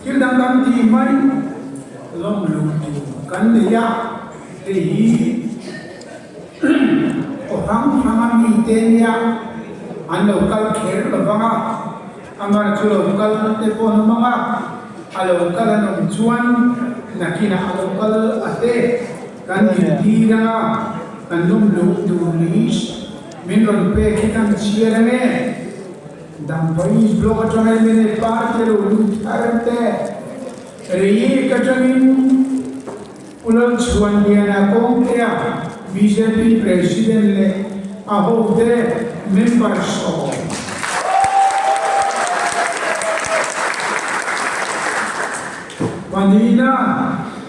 Thil dang kan tih mai lawm loh tur kan nei a, hei hi aw hrang hranga mite nia an lo kal kher lo vang a, amah chu lo kal te pawh an awm ang a, a lo kal an awm chuan nakinah a lo kal a te kan intir ang a, kan lawm loh tur list min rawn pek hi kan chhiar ang e. Dampai Block atanga mla party a lo lut thar te, Reiek atangin Pu Lalchhuanliana Kawngtea bjp President leh a hote member sawm. Pahnihna,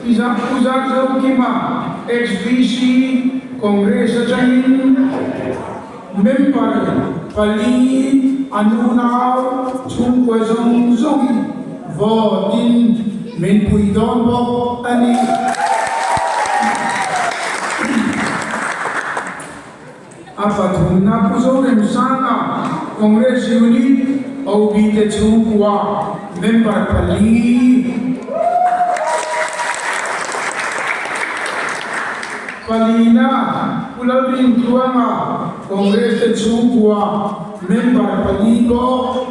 Pi Pu Zarzokima, ex-VC, Congress atangin Member pali an unau chhungkua zawng zawngin vote in min pui dawn bawk a ni. A pathumna Pu Zoremsanga Congress Unit OB te chhungkua member pali. Palina, Pu Lalrintluanga, Congress te chhungkua member pali bawk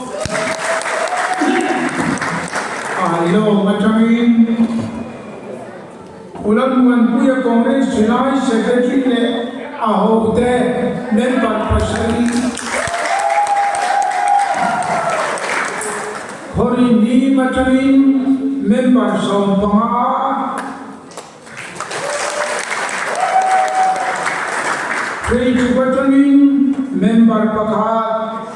Ailawng atangin Pu Lalmuanpuia Congress Chennai Secretary leh a hote member pasarih Khawrihnim atangin member 15. Hreichuk atangin member pakhat,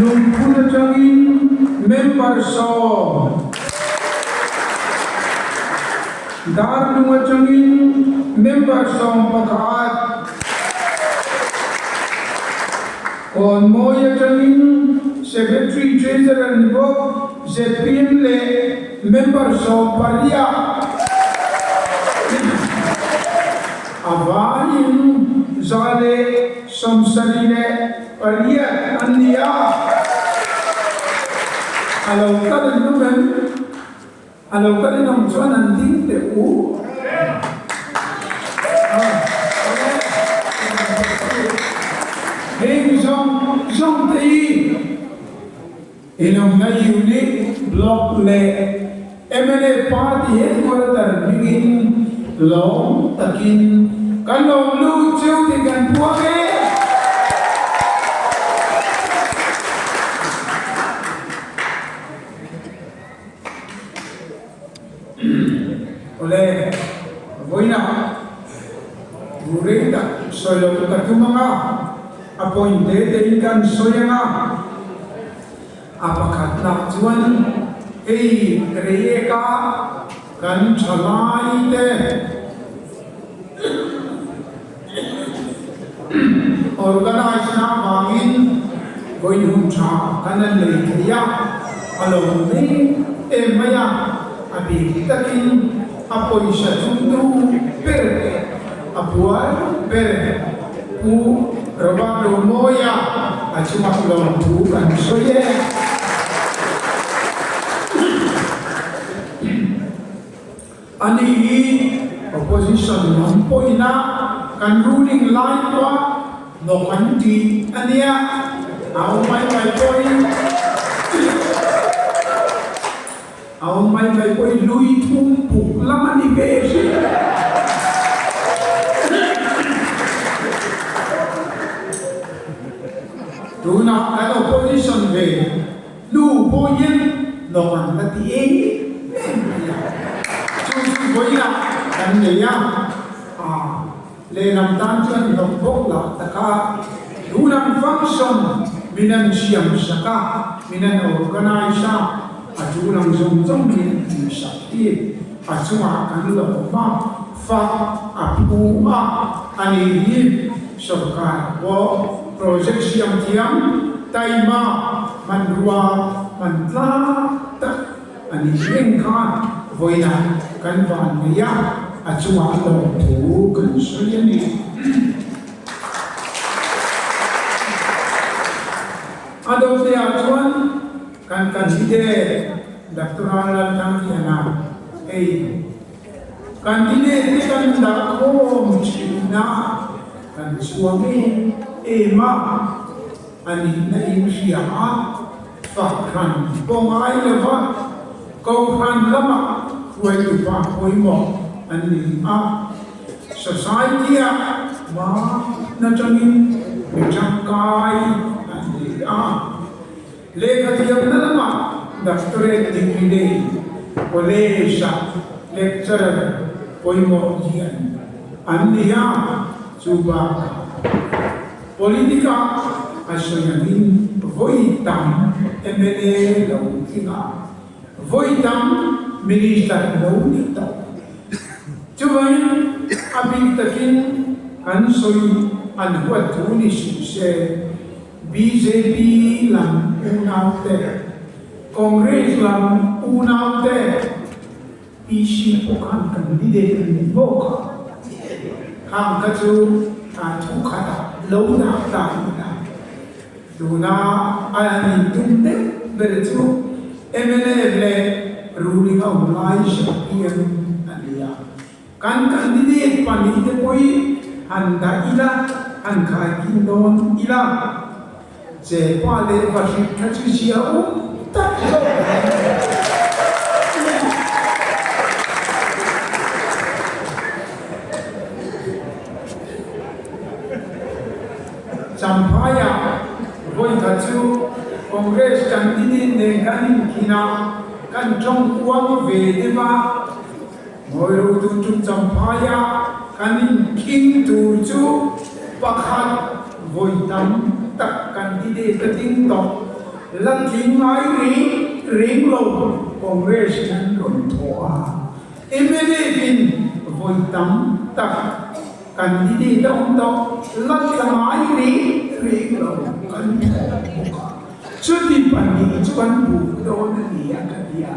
Lungphun atangin member sawm, Darlung atangin member 11, Kawnmawi atangin Secretary Treasurer ni bawk zpm leh Member 18 a vaiin 178 an ni a, a lo kal in awm em? A lo kal in awm chuan an ding teh u. Heng zawng zawng te hi Inawmna Unit, Block leh mla Party Headquarter hmingin lawm takin kan lo lut cheu tih kan puang e. Awle, vawiinah bu rei tak sawi lo ka tum ang a, a point te tein kan sawi ang a, a pakhatnak chuan hei reiek-a kan tha lai te organize na avangin vawiin hun tha kan an nei thei a, a lo mai em mai a, a bik takin a pawisa thumtu ber leh a buai ber Pu Robert Romawia a chungah lawmthu kan sawi e. Ani hi opposition lam pawhin a kan ruling lai pawh a hnawk an ti a nia, a awm mai mai pawhin a awm mai mai pawhin lui thum puk lam a ni ve hrim. Tunah kan opposition ve. Nu pawhin lawng an la ti em em mai a, chu chu vawilah kan nei a, aa lehlam tan chuan hlawk bawk lah tak a, tunang function min an siam sak a, min an organise a, a tunang zawng zawng min an tih sak hi a chungah kan lawm a, fak a phu a, a ni hi sorkar pawh project siam thiam taima hmanrua hman tlak tak a nih reng kha vawiinah kan van nei a, a chungah lawmthu kan sawi a ni. A dawtleah chuan kan. Kan candidate Doctor Lalthangliana hei candidate te kan dah khawm thin a, kan chhuang em em a, a nihna in hria a, fakhran pawh ngai lo va, kohhran lamah hruaitu pa pawimawh an ni a, society ah hma natangin mi tangkai an ni a. Lehkhathiamna lamah Doctorate degree nei College-ah lecturer pawimawh lian an ni a, chu bakah Politic-ah a sawi angin vawi tam mla lo tling a, vawi tam Minister lo ni tawh. Chuvangin a bik takin kan sawi an huat thu ni suh se. Bjp lam unaute, Congress lam unaute, PC pawh khan kan ni deuh a ni bawk a, khang kha chu thu khatah lo dah ta ila, tuna a an intum deuh ber chu mnf leh ruling a awm lai ZPM a ni a. Kan candidate pahnihte pawhin han dah ila, han khaikhin dawn ila, Chepa leh Vahrit kha chu zia um tak zawk ang. Champhaiah vawikhat chu Congress candidate nen kan inkhin a, kan tawngkuang ve deuh a. Ngawi lo tu tum champhaia kan inkhing tur chu pakhat vawi tam tak kan ti deh ta ding tawh. La tling ngai reng reng lo Congress in an rawn thawh a, mla in vawi tam tak kan ti deh ta awm tawh. La tla ngai reng reng lo kan thawh bawk a, chuti pahnih chu kan buk dawn a ni a ka ti a.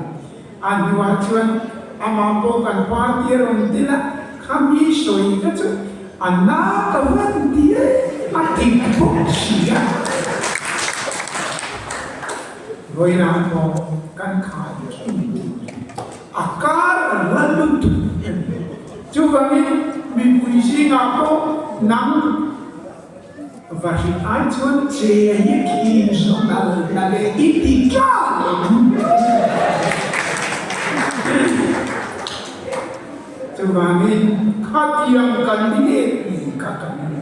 A hnuah chuan amah pawh kan party a rawn til a, kha mi sawi kha chu a na ka van ti e, a dik bawk si a. Vawiinah pawh kan khai thin tur a kar a la lutuk a ni. Chuvangin mipui zingah pawh nang Va hrilh ai chuan che hi khi zawng a la leh i ti tlat em? Chuvangin khatiang kan ni leh ni kha kan ni.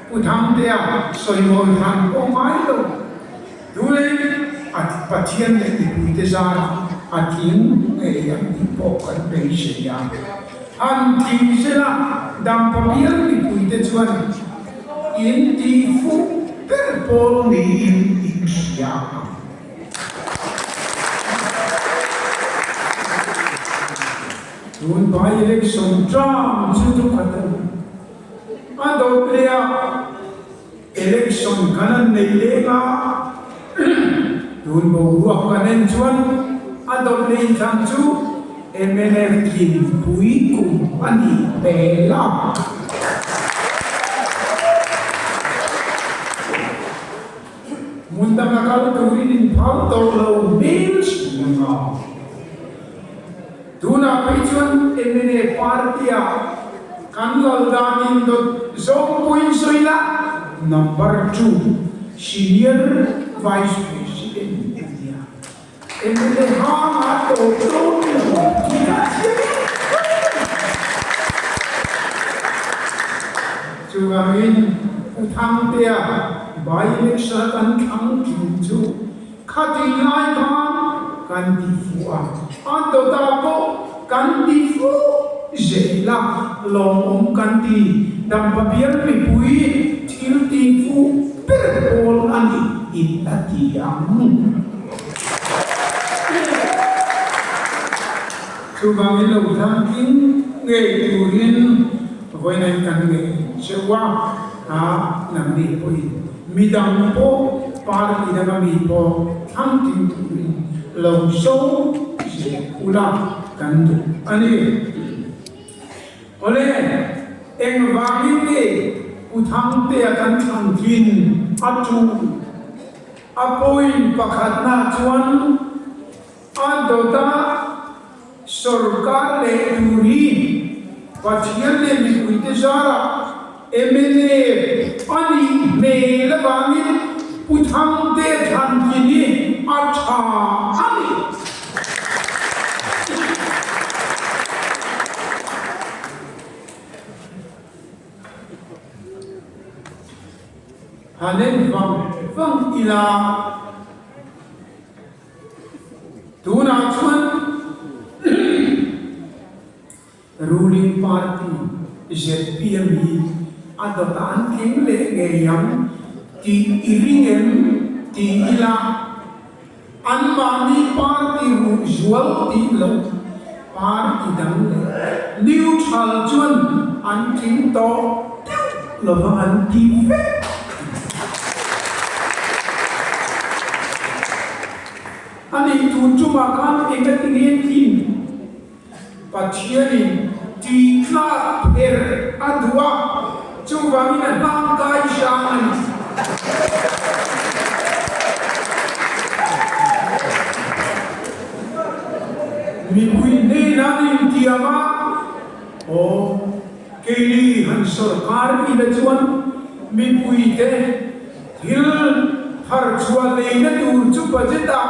Pu Thangtea sawimawi han pawh ngai lo. Tuin a Pathian leh mipuite zarah a tling ngei ang tih pawh kan beisei a. Han tling sela dampa bial mipuite chuan in tih fuh ber pawl niin in hria ang. Tun by election term chu thukhat a ni. A dawt leh a. Election kan an nei leng a, tun boruak kan en chuan a dawt leh inthlan chu mnf tlinpui kum a nih hmel a. Hmun danga kal turin inphal tawh lo hmel si ang a. Tunah phei chuan mnf party-ah kan lal danin dawt zawngpuiin sawi la, number two senior vice president a nia. Mnf hanga tawp dawn lo tih a chiang em. Chuvangin Pu Thangtea by-election kan thlang thin chu Khatih lai khan kan ti fuh a, a dawtah pawh kan ti fuh zel a, lawmawm kan ti. Dampa bial mipui thil ti fuh ber pawl a ni in a ti ang. Chuvangin lo thlangtling ngei turin vawiin kan ngei cheu a, a nangni pawhin Midang pawh party danga mi pawh thlang tin turin lo zo zel ula kan duh a ni. Awle, engvangin nge Pu Thangtea kan thlang thin a tu? A point pakhatna chuan. dawta Sorkar leh tur hi Pathian leh mipuite zarah mla a nih hmel avangin Pu Thangte Thlankin hi a tha a ni. Han en vang vang ila. Tunah chuan ruling party zpm hi a dawt a an tling leh ngei ang tih i ring em ti ila anmahni party ruh zual tih loh party dang leh neutral chuan an tling tawh deuh lova an ti vek. A nih tun chungah khan enga tinge thin Pathianin tih tlak pher a duh a, chuvangin a hlangkai hrang a ni. Mipui hnenah an intiam a, Aw, keini han sawrkar ila chuan mipuite Thil thar chhuah leina tur chu budget ah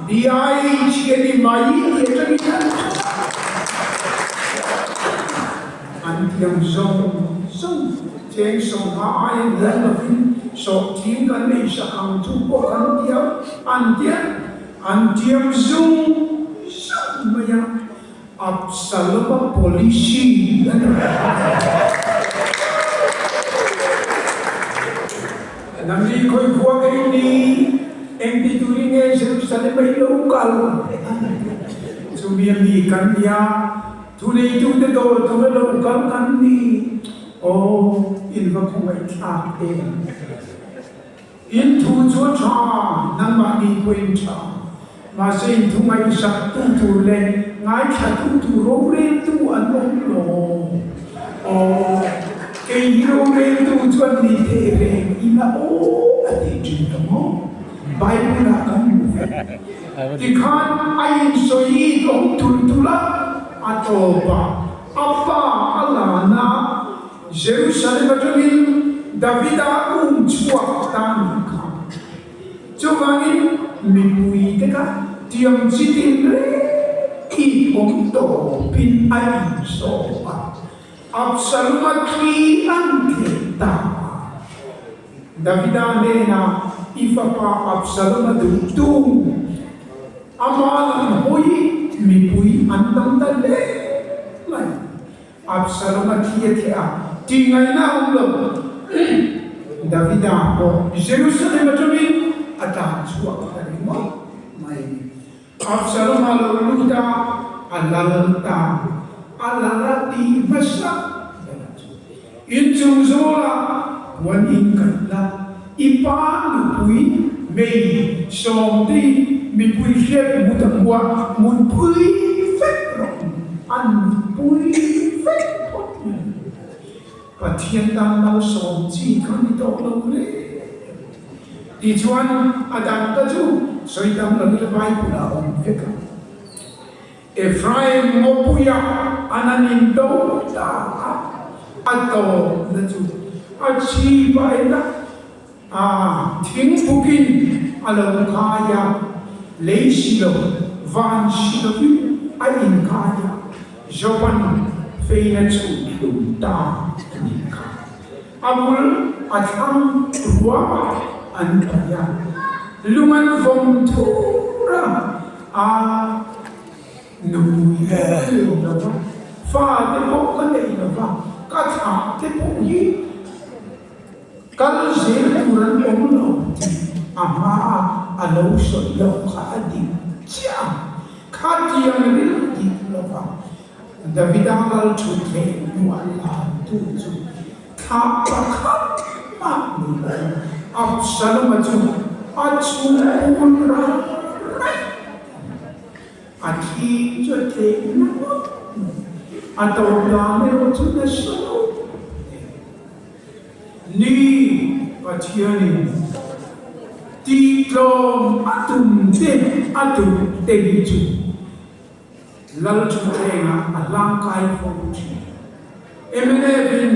DIH a ni mai tih atangin an an tiang zawng zawng cheng sawmha aia hniam lovin sawhching kan nei sak ang chu pawh kan tiang an tiang an tiam zung zung mai a. Absalom-a policy a ni. Nangni khawi khua kei ni, engti turin nge Jerusalem a i lo kal? Chumi a mi kan nia, thuneitute dawr tura lo kal kan ni. Aw, in va khawngaihthlak em! In thu chu a tha, nangmahni pawhin tha. Mahse in thu ngaihsak tu tur leh ngaithla tu tur roreltu an awm lo. Aw, kei hi roreltu chuan ni thei reng ila aw a ti thin ta maw? Bible ah kan hmu vek. Tikhan a insawi awm tulh tulh a, a tawpah a pa a lana Jerusalem atangin Davida um chhuak ta nih kha. Chuvangin mipuite kha tiang chi tin reng i awm tawpin a insawm a, Absalom-a thli an tleh ta a. Davida hnenah i fapa Absalom-a duhtu ama lam hawi mipui an tam ta hle mai. Absalom a thi a theh a, tih ngaihna a awm lo. Davida pawh Jerusalem atangin a tlan chhuak ta ringawt mai. Absalom a lo lut a, a lal ta, a lal a tih hmasa ber chu, Inchung zawlah puan in kaih la, i pa nupui hmei sawmtein mipui hriat mut a hmuah mutpui vek rawh an mutpui vek phawt mai. Pathian tan malsawm chi kha ni tawh lo hle. Tichuan a dang ta chu sawi tam lo ila Bible ah a awm vek a. Ephraim ngawpuia an an indo ta a, a tawpna chu a chhip a en a, a thingpukin a lo khai a, lei si lo, van si lovin a inkhai a, Joban feina chhun hlum ta a nih kha. A bul a thlang ruangah an paih a, lung an vawm thur a, a nupui pawh ka nei lo va, fate pawh ka nei lo va, ka thlah te pawh hi kal zel tur an awm lo tih a hmaah a lo sawi loh kha a dik chiah a, khatiang ril dik lo va. Davida lal thut leh hnuah lantu chu thla pakhat mah ni lo Absalom-a chu a chhungkul ral raih a ni. A thi chu a tleh na ngawt mai, a tawp dan erawh chu nasa lo hle. Ni, Pathianin tihtlawm a tum te a duh te hi chu. Lalṭhutthlengah a hlangkai fo ṭhin. Mnf in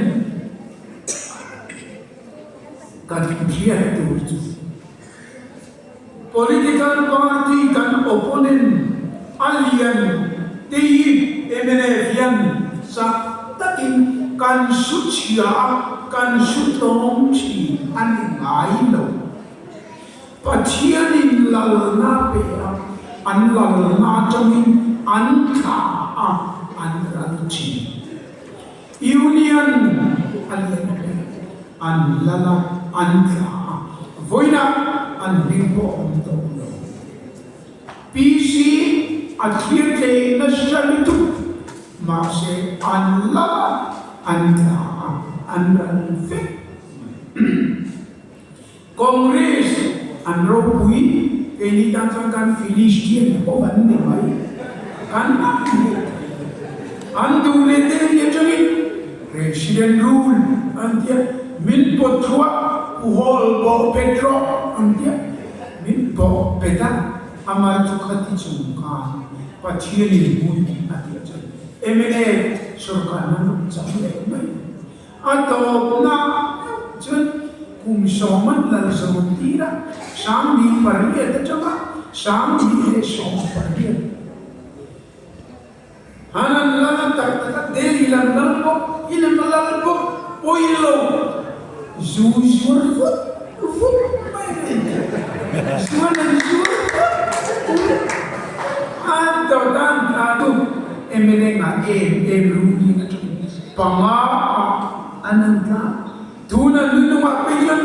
kan hriat tur chu Political party kan opponent a lian te hi mnf hian chak takin kan su chhia a, kan su tlawm thin a ni ngai lo. Pathianin lalna pe a, an lalna atangin an thla a, an ral thin. Union a lian hle, an lal a, an thla a, vawiinah an hming pawh a awm tawh lo. PC a thlir tlei nasa lutuk, mahse an lal a, an thla a, an ral vek mai. Congress an ropui, keini tan chuan kan Philistian ho an ni mai, kan an ni thei lo. An duh leh Delhi atangin President rule an tia, min pawt thuah pu hawl bawh pet rawh an tia, min bawh pet a, amar chu khati chung khan Pathianin hmun a tih chuan mla sorkar nan rawn chang leh mai. A tawpna meuh chuan kum sawman lal zawn tir a, 1800 atanga 1818 han an lal a tak tak a, Delhi lam lal bawk, i lam a lal bawk, pawi lo, zu zuar vut vut mai a ni. Zuan an zuar vut vut a, an tawt a an tla tu mla ngah em em ruling atangin Panga ah an an tla. Tuna nunung ah phei chuan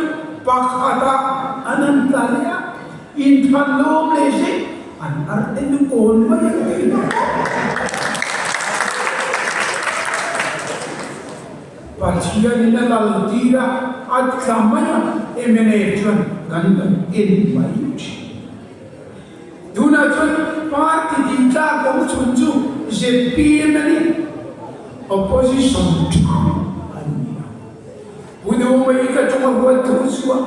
pakhat ah an an tla leh a, inthlan lawm leh zet an ar te nu kawn mai ang tih hlauh bawk. Pathian in a lal tir a, a tla mai a, mla chuan kan lo en mai thin. Tunah chuan party tih tlak awm chhun chu zpm a ni, opposition tha an ni a. Pu Duhmai ka chunga huat thu chhuah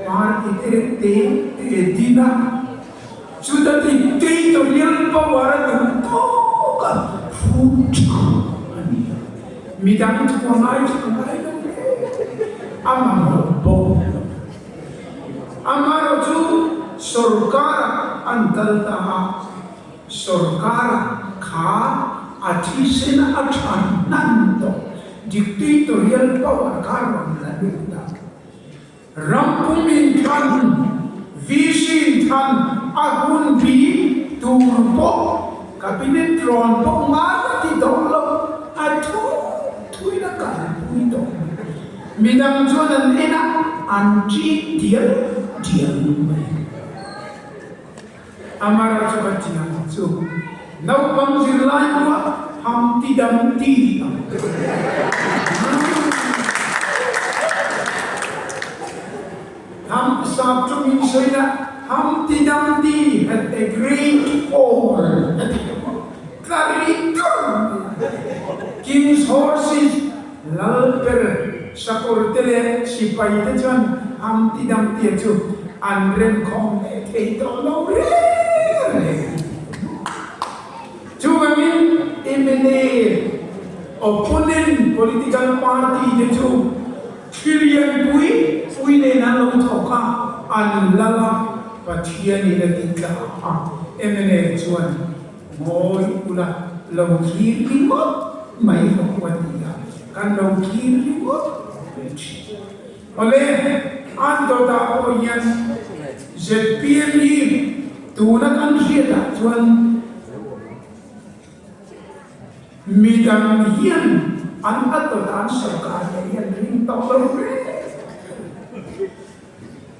party te reuh te te din a, chuta dictatorial power a duh tawk a thu tha a ni a. Midang thu a ngaithla ngai lo hle, a mamawh bawk lo. Amaherawhchu sorkar an kal ta a, sorkar kha a thisen a than hnan tawh, dictatorial power kha a rawn la lut a. Ram pum inthan, VC inthan a hun bi tur pawh cabinet rawn pawh ngai a ti tawh lo, a thu thuin a kalpui tawh mai. Midang chuan an en a, an ṭi dial dial mai. Amara chu ka chiang chu naupang zirlai buah ham ti dam ti ang. Ham sap chu min sawi la, ham ti dam ti had a great fall a ti a maw? Tla ri dur mai a. King's horses Lal ber sakawr te leh sipai te chuan Humpty Dumpty-a chu an remkhawm leh thei tawh lo reng reng. Chuvangin mla opponent political party te chu thilian pui pui nen an lo thawk a, an lal a, Pathianin a ti tla a, mla chuan Ngawi ula, lo thlir ringawt mai rawh u a ti a, kan lo thlir ringawt mai thin. Awle, an dawtah pawh hian zpm hi tuna kan hriatah chuan midang hian an a dawtah an sorkar leh hi an ring tawh lo reng.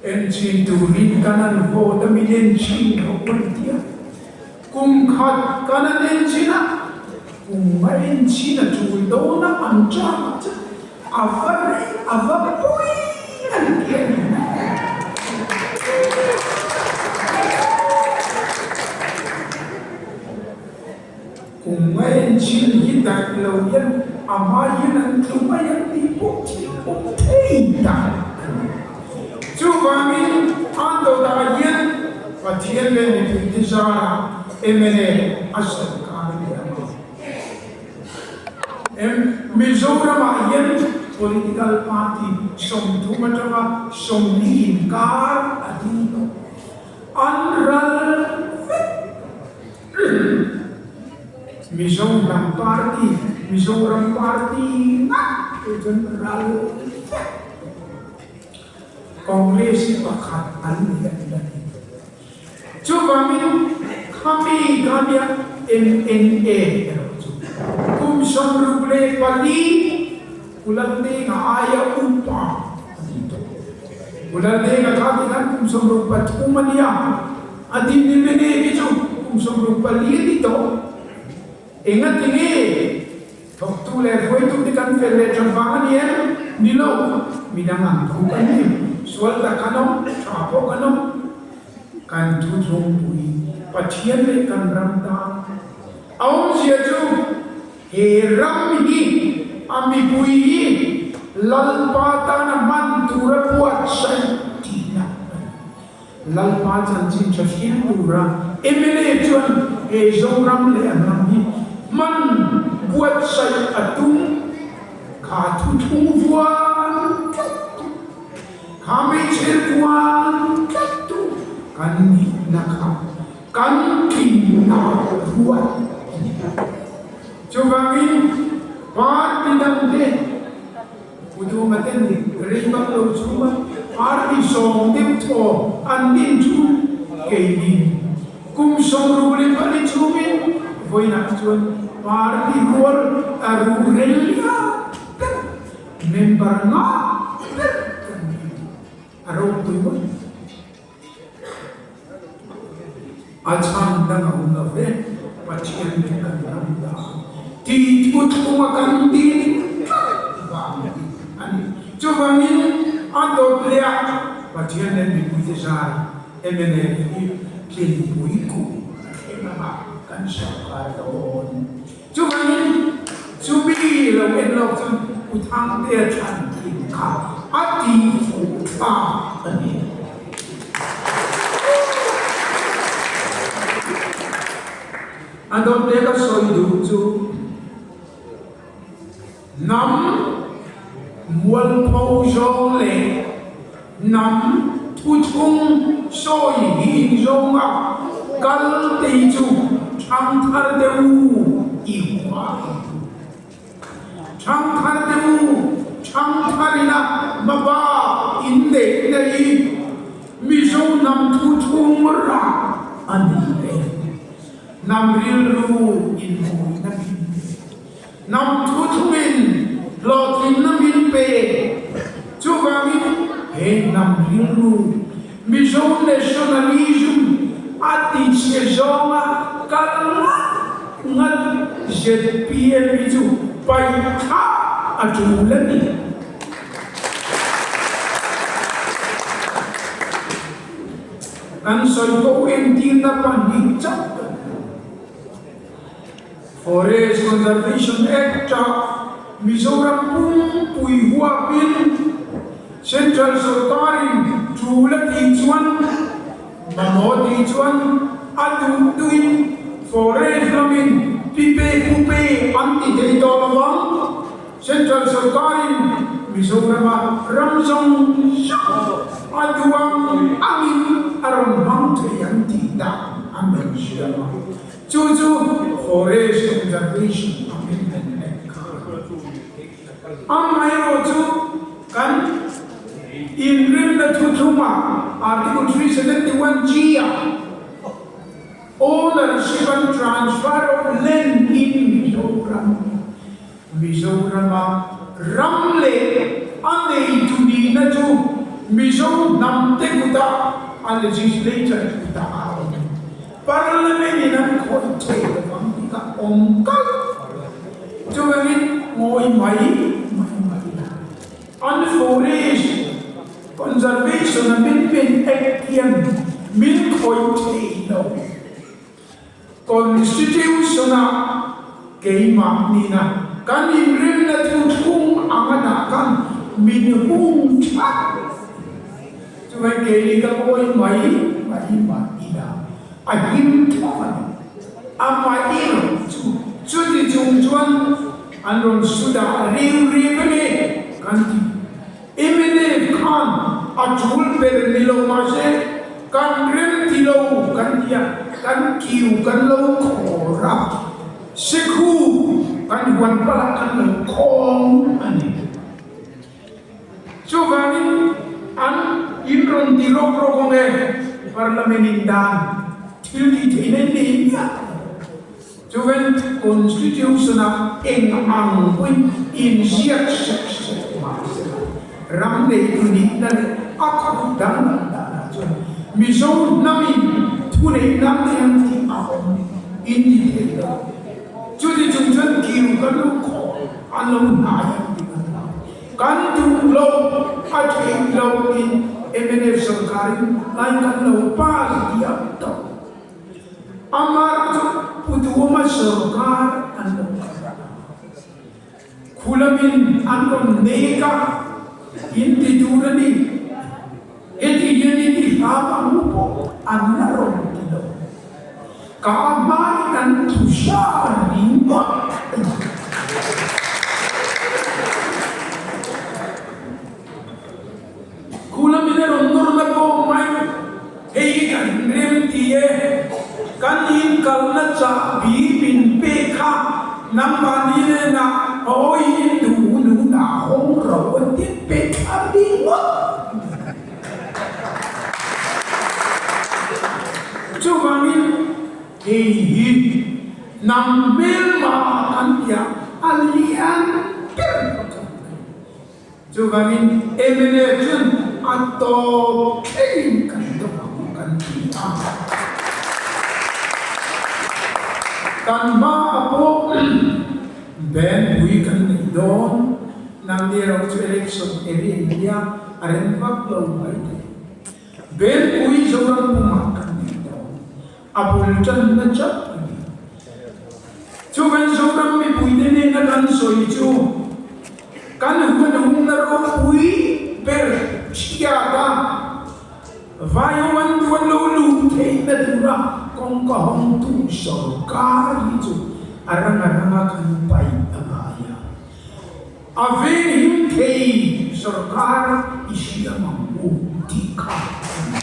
En chin turin kan an vote a min en chin rawh u an ti a, kum khat kan an en chin a, kum a en chin a tul dawn a an chak ah chuan a va rei a va pui an ti a ni. Kum a en chin hi daih lo hian a hma hian an tlu mai ang tih pawh thil awm thei tak a ni. Chuvangin an dawtah hian Pathian leh mipuite zarah mla a sorkar. sawrkar leh ang a. Mizoramah hian political party 30 atanga 40 inkar a ding tawh. An ral vek. Mizo hnam party, Mizoram party ngat te chuan ral vek. Congress hi pakhat an ni a ti a ni. Chuvangin khami khamia MNA erawh chu kum 64 Pulaldenga aia upa a ni tawh. Pulaldenga kha tikhan kum 63 a ni a, a din MNA hi chu kum 64 a ni tawh. Engatinge thawktu leh hruaitute kan fel leh that vang a ni em? Ni lo, midang ang thu kan ni. Sual tak kan awm, tha pawh kan awm. Kan thuthlungpui Pathian leh kan ram tan a awmzia chu he ram hi a mipui hi Lalpa tana hman tura buatsaih tihna a ni. Lalpa chanchin tha hriat tura mla chuan he Zoram leh an ram hi hman buatsaih a tum kha thuthlung vuan tlat tu, kha meichher vuan tlat tu kan nihna kha kan tlinna ruat a ni. Chuvangin party dangte. Pu Duma ten rei vak lo chhunga party sawm deuh thaw an din chu keini kum 64 chhungin vawiinah chuan party rual a ruhrel lian ber member ngah ber kan ni a ropui ngawt. A chhan dang a awm lo ve, Pathian leh kan ram ta tih thu thlunga kan din tlat vang hi a ni. Chuvangin a dawt leh a Pathian leh mipuite zar mnf hi tlinpui kum a thleng anga kan sawrkar dawn. Chuvangin chumi lo en lawk chuan Pu Thangtea chhan thin kha a ti fuh thlak a ni. A dawt leh ka sawi duh chu hnam mualpho zawng leh hnam thuchhung sawi hin zawnga kal te hi chu thangthar deuh i hua ang. Thangthar deuh thangthar ina hmaba inneihna hi Mizo hnam thuchhung rah a ni e. Hnam rilru inhmuihna min pe. Hnam thuchhungin hlawhtlinna min pe. Chuvangin he hnam rilru Mizo nationalism a tichhe zawnga kal ngat ngat zpm hi chu paih thlah a tul a ni. Kan sawi pawh entirna pahnih chauh kan hmu. Forest Conservation Act-ah Mizoram pumpui huapin Central sorkarin tul a tih chuan mamawh tih chuan a duh duhin forest lamin pipe pupe an ti thei tawh lo vang. Central sorkarin Mizorama ram zawng zawng a duh ang angin a rawn hmang thei an tih dan an rawn siam a, chu chu Forest Conservation Amendment Act kha a ni. Amaherawh chu kan inrinna thuthlungah Article 371 G ah Ownership and Transfer of Land in Mizoram, Mizorama ram leh a neitu nihna chu Mizo hnamte kutah a legislature kutah a awm. Parliament in an khawih thei lovang tih kha awm kalh. Chuvangin ngawi mai mai mai la. An Forest Conservation Amendment Act hian min khawih thei lo. Constitution-ah keimah nihna kan inrinna thu thlung anga dah khan min hung that. Chuvai keini ka ngawi mai mai mah ila a him thawk a ni. Amah erawh chu. chung chuan an rawn su dah riu riu a ni kan ti. Mnf khan a tul ber ni lo mahse kan rem ti lo kan ti a, kan kiu kan lo khawr a, sikhu kan huan palh ah kan lo khawng a ni. Chuvangin an in rawn ti rawk rawk awm e, Parliament in dan thil tih theihna in nei miah lo. Chuan Constitution ah eng ang pawhin inziak sek sek mah sela, ram neitu nihna leh a khuh danglam danah chuan Mizo hnamin thuneihna nei ang tih a awm in ti thei lo. Chuti chung chuan kiu kan lo khawh an lo hnai ang tih kan hlau. Kan duh lo, a theih lo in mnf sorkarin lai kan lo pass diam tawh. Amah chu Pu Duhawma sorkar an lo kal a, Khulamin an rawn nek a, in ti tur a ni, heti hian in ti hram ang u pawh an la rawn ti lo. Ka hmain an thusa ringawt a ni. Khulamin a rawn nawr na pawh mai. Hei hi kan rem ti e, kan inkalna chahbi min pek kha nangmahni hnenah awi in duh hun hunah hawng ro an ti pe thla ringawt. Chuvangin hei hi nang hmelma kan tia a lian ber pakhat a ni. Chuvangin mla chuan a tawp thlengin kan dawk ang kan ti a. Kan hmaah pawh banpui kan nei dawn, nangni erawh chu election area in nia a rem vak lo mai thei. Banpui Zoram pumah kan nei dawn, a bul tanna chauh a ni. Chuvang Zoram mipuite nena kan sawi chu, Kan hunhungna ropui ber chhiat a, Vaiho an duan lo luh theihna tura kawngka hawngtu sorkar hi chu a ranga ranga kan paih a ngai a. A venghim thei sorkar i siam ang u tih kha a ni.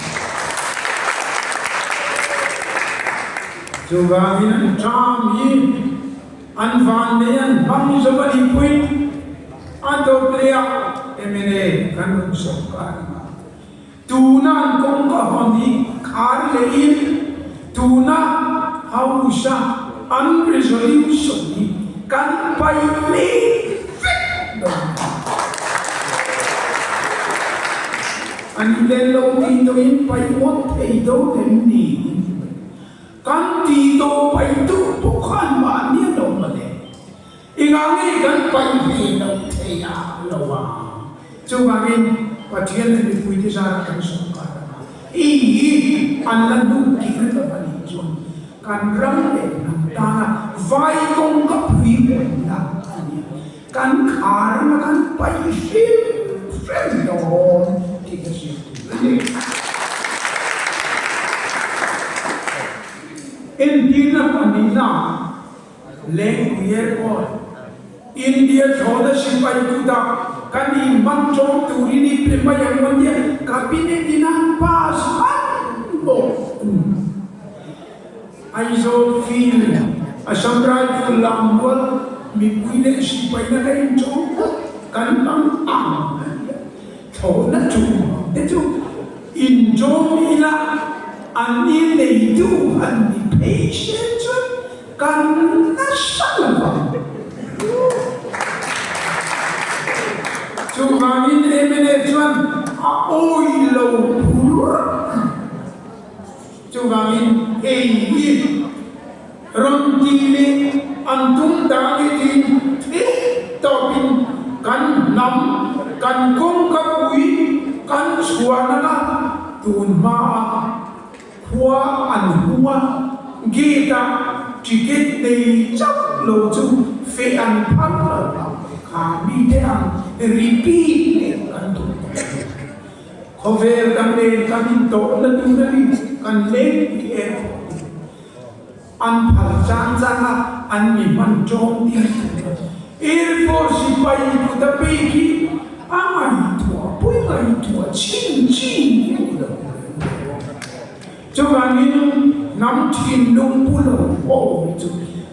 Chuvangin an ṭam hi. An vannei an hmang zo a nih pawhin a dawt leh ah mla kan rawn sawrkar ang a. Tuna an kawngka hawn hi khar leh in tuna House a an resolution hi kan paih mek vek dawn a. An len lo tih tawhin paih ngawt thei dawn em ni? Kan tih tawh paih duh pawh khan mahni a lo ma le. Engah nge kan paih ve lo thei a lo a. Chuvangin Pathian leh mipuite zarah kan sawrkar ang a, hei hi an la hnu kir lo a nih chuan kan ram leh hnam tana vai kawng ka pui hawnna a ni a, kan khar anga kan paih hrim hrim dawn tih ka hriat tur a ni. Entirna pahnihna Lengpui Airport, India thlawhna sipai kutah kan inhman ṭawm turin i pe mai ang an tia, Cabinet in an pass hman bawk a ni. Aizawl Field, Assam Rifle lammual mipui leh sipaina ka inṭawm phawt kan hmang ang an tia. Thlawhna chung te chu inṭawm ila an ni neitu an ni phei se chuan kan nasa lo vang. Chuvangin mla chuan a awih lo phur a ni. Chuvangin hei hi rawn ti leh an tum dan hi tiin theih tawpin kan hnam, kan kawngka pui kan chhuan anga tun hmaah khua an hung a, gate ah ticket nei chauh lo chu feh an phal lo a, kha mite ang repeat leh kan tum tawh lo. Khawvel kan nen kan intawhna tur a ni, kan leng tih erawh a ni. An phal chang chang a, an mi hman tawng tir tur a. Air Force sipai kut a pek hi a ngaihtuah pui ngaihtuah chin chin hi a ni lo reng lo a. Chuvangin hnam thinlung pu lo ho hi chu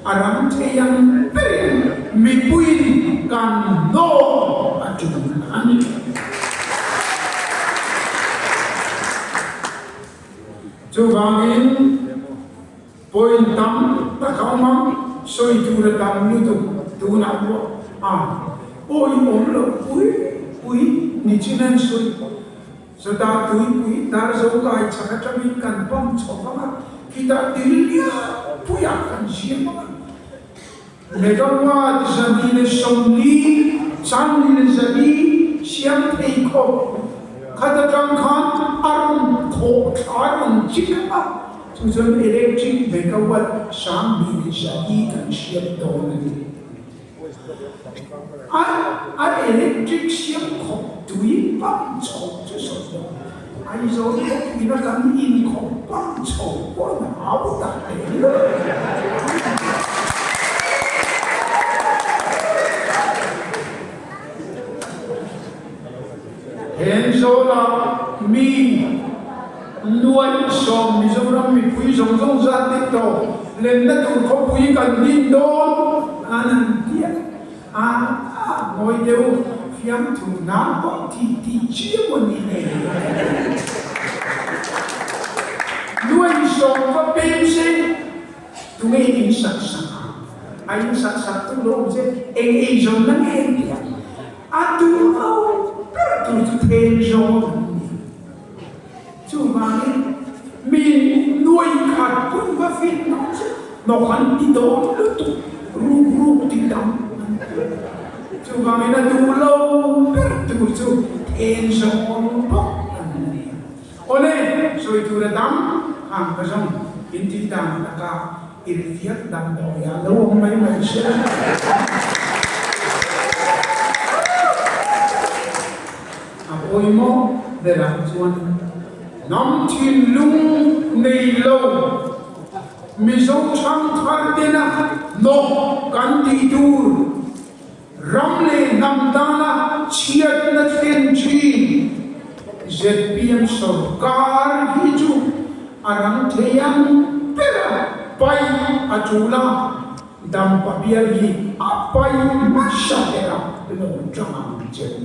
a ram thei ang berin mipuiin kan hnawm a tul a ni. Chuvangin point tam tak a awm a, sawi tur a tam lutuk tunah pawh a awihawm loh pui pui nichin an sawi. Chutah tuipui dar zo kai chhak atangin kan pump chho vang a, khitah til lian puiah kan siam vang a. Megawatt 240, 400 siam thei khawp khat atang khan a rawn thawh thla a rawn chik a, chu chuan electric megawatt 2400 kan siam dawn a ni. A a electric siam khawp tui pump chho chu sawi lo, Aizawl khawpuina kan inkhawp pump chho pawh an hau tak hle. Henzawla mi 70,000 Mizoram mipui zawng zawng zat dik tawh lenna tur khawpui kan din dawn an han ti a, a a ngawi deuh fiamthu nan pawh tih tih chiam a ni nei a ti. 70,000 va pem se tunge in sak sak a, a in sak sak tu lo awm se eng eizawnna nge an ti a, a duh ho ber tur chu then zawng an ni. Chuvangin mi nuai khat hun va fit nawk chu nawk an ti dawn lutuk, ruk ruk ti tam an ti. Chuvangin a duh lo ber tur chu then zawng bawk an ni. Awle, sawi tur a dam hang ka zawng in tih dan taka irhfiak damdawi ah lo awm mai mai se. A pawimawh berah chuan hnam thinlung nei lo Mizo thangthar tena hnawk kan tih tur ram leh hnam tana chhiatna thlen thin zpm sorkar hi chu a rang thei ang bera paih a tul a. Dampa bial hi a pai hmasa ber a lo tang ang che u.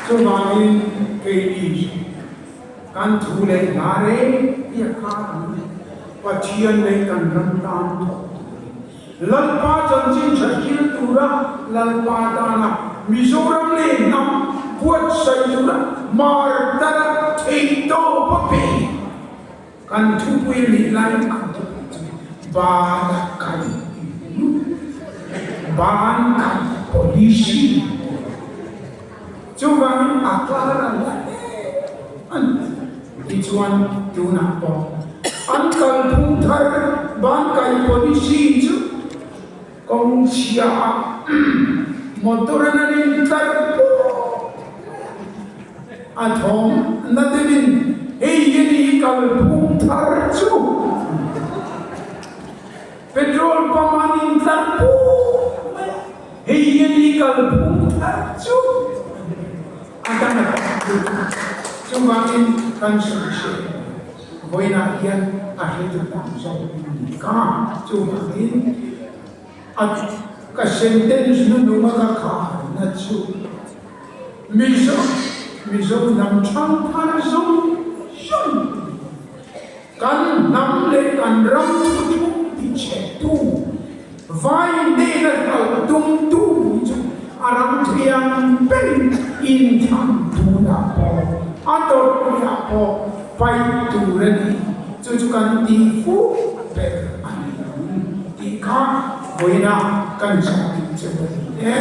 Chuvangin keini kan thu leh hla reng hi a khar ang e. Pathian leh kan ram tan thawk turin Lalpa chanchin tha hril tura Lalpa tana Mizoram leh hnam buatsaih tura martar-a theihtawp a pe. Kan thupui nih lai ang chu ban a kai ban kai policy chuvangin a kar a la em a ni. Tichuan tunah pawh an kalphung thar ban kai policy chu kawng chhia ah motor an an intlar pawh mai a, a thawm na deuhin hei hi ni kalphung thar chu petrol pump an intlar pawh mai a, hei hi ni kalphung thar chu a dang a tam lutuk. Chuvangin kan sawi hriat vawiinah hian a hretu tam zawk ni ka chuvangin a ka sentence hnununga ka kharna chu Mizo Mizo hnam thangthar zawng zawng kan hnam leh kan ram thuthlung tichhetu vai hnena hlauh tumtu hi chu a ram thiang berin inthlan tunah pawh a tawrhpuiah pawh paih tur a ni. Chu chu kan tih fuh ber a ni ang tih kha vawiinah kan zah duh che a ni e.